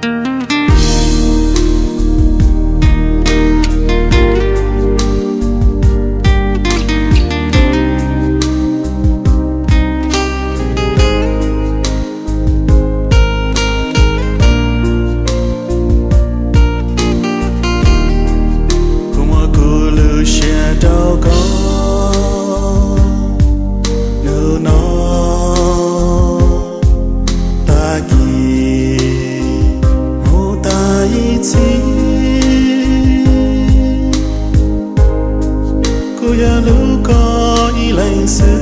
Kuv muab kuv lub siab rau koj hnub no tag kis mus tag ib txhis. Kuv yuav hlub koj ib leeg xwb.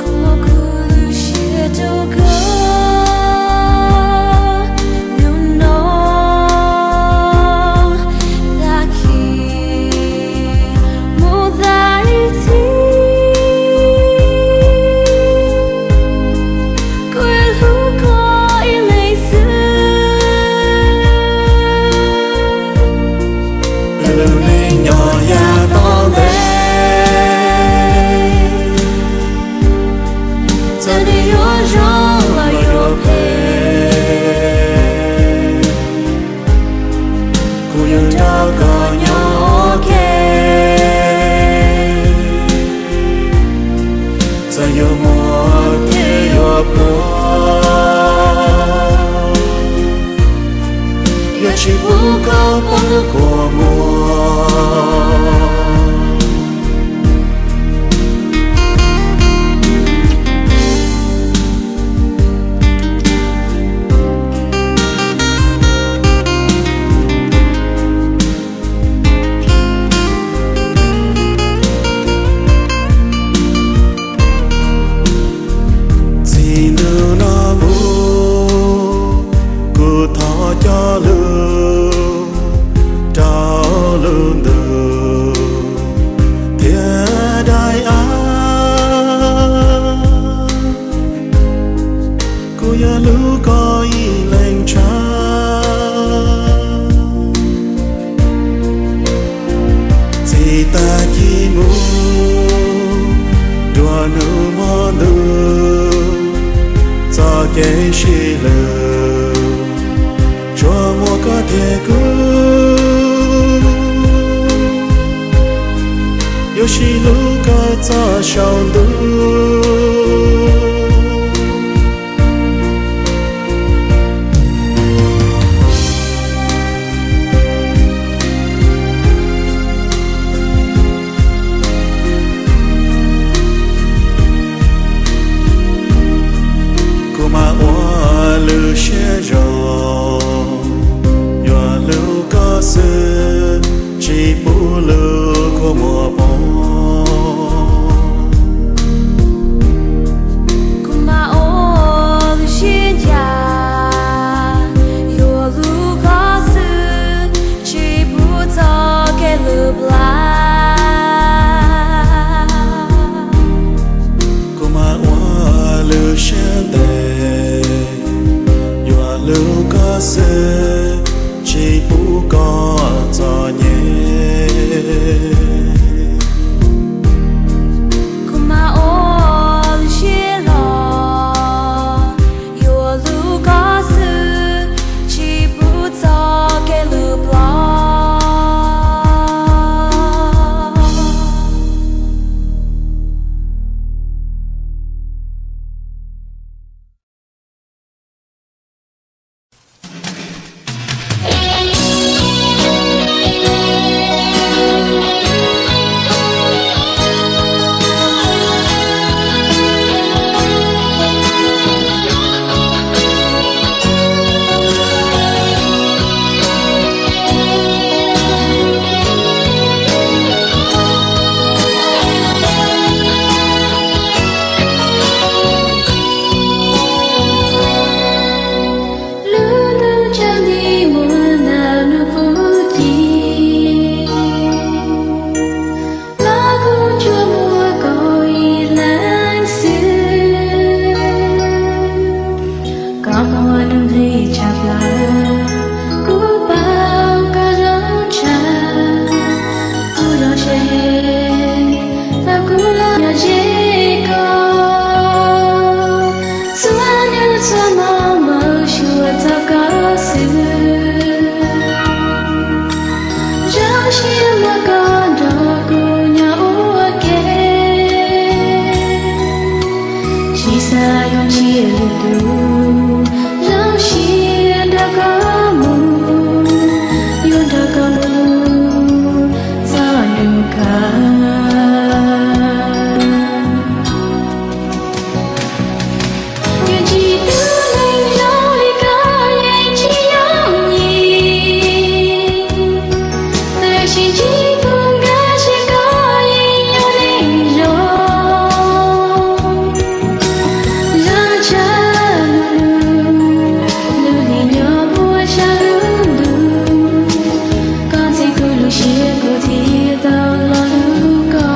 Kuv muab kuv lub siab rau koj hnub no tag kis mus tag ib txhis. Kuv yuav hlub koj ib leeg xwb. Wb lub neej nyob yav tom ntej, txawm nws yuav zoo los yuav phem, kuv yuav nrog koj nyob ua ke. Txawm yuav muaj thiab yuav pluag, yuav tsis pub koj poob kua muag. Txij hnub no mus, kuv thov coj lug rau lub ntuj thiab daim av. Kuv yuav hlub koj ib leeg tshaj. Txij tag kis mus rau hnub hmo ntuj, txoj kev sib hlub tsuas muaj koj thiab kuv. Yuav sib hlub kawg txog saum ntuj. Kuv mam ua lub siab zoo, yuav hlub koj xwb, tsis pub lub kua muag poob. Kuv mam ua lub siab ncaj, yuav hlub koj xwb, tsis pub txoj kev lwj plab. Kuv mam ua lub siab ntev, yuav hlub koj xwb, tsis pub koj txom nyem. Kuv mam ua lub siab loj, yuav hlub koj xwb, tsis pub txoj kev lwj plab. Txhua hnub txhua hmo npau suav txog koj xwb. Zoo siab muaj koj nrog kuv nyob ua ke. Tsis xav yuav ntsiag lwm tus, zoo siab nrog koj mus, yuav nrog koj mus txog hnub kawg. Yuav ntsib tus neeg zoo li koj yeej tsis yooj yim, tab sis ntsib kuv nkawd ces koj yeej yog neeg zoo. Zoo tshaj lub hli nyob puag sab lub ntuj, koj ntxim kuv lub siab kuv thiaj tau los hlub koj.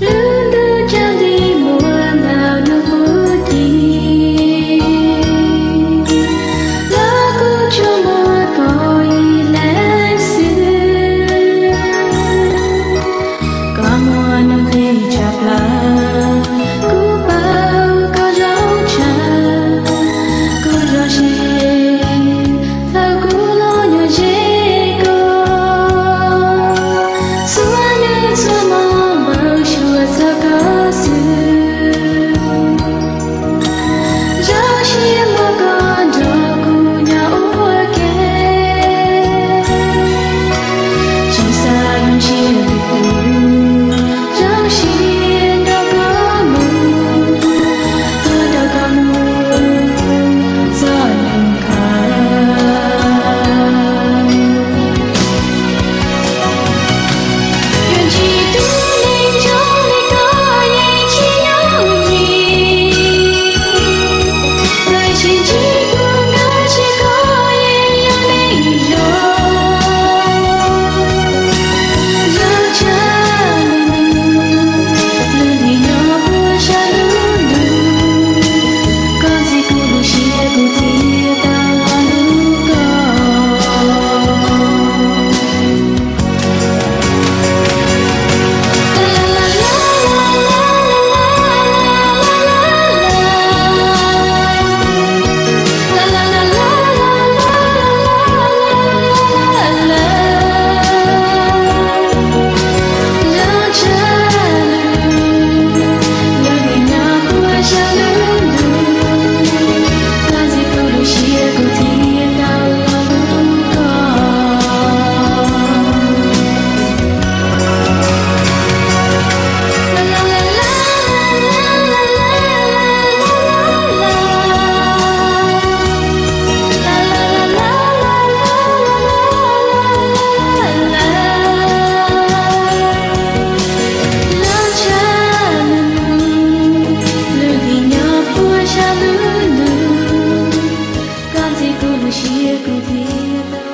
Lub ntuj tsaus nti muaj ntau hnub qub ci, los kuj tsuas muaj koj ib leeg xwb. Koj muaj nuj nqis tshaj plaws, kuv paub koj zoo tshaj, kuv zoo siab thaum kuv los nyob ze koj. Txhua hnub txhua hmo npau suav txog koj xwb. Zoo siab muaj koj nrog kuv nyob ua ke, tsis xav yuav ntsiag lwm tus, zoo siab nrog koj mus, tuaj nrog koj mus txog hnub kawg. Yuav ntsib tus neeg zoo li koj yeej tsis yooj yim, tab sis ntsib kuv nkawd ces koj yeej yog neeg zoo. Zoo tshaj lub hli nyob puag sab lub ntuj, koj ntxim kuv lub siab kuv thiaj tau los hlub koj. Zoo tshaj lub hli nyob puag sab lub ntuj, koj ntxim kuv lub siab kuv thiaj tau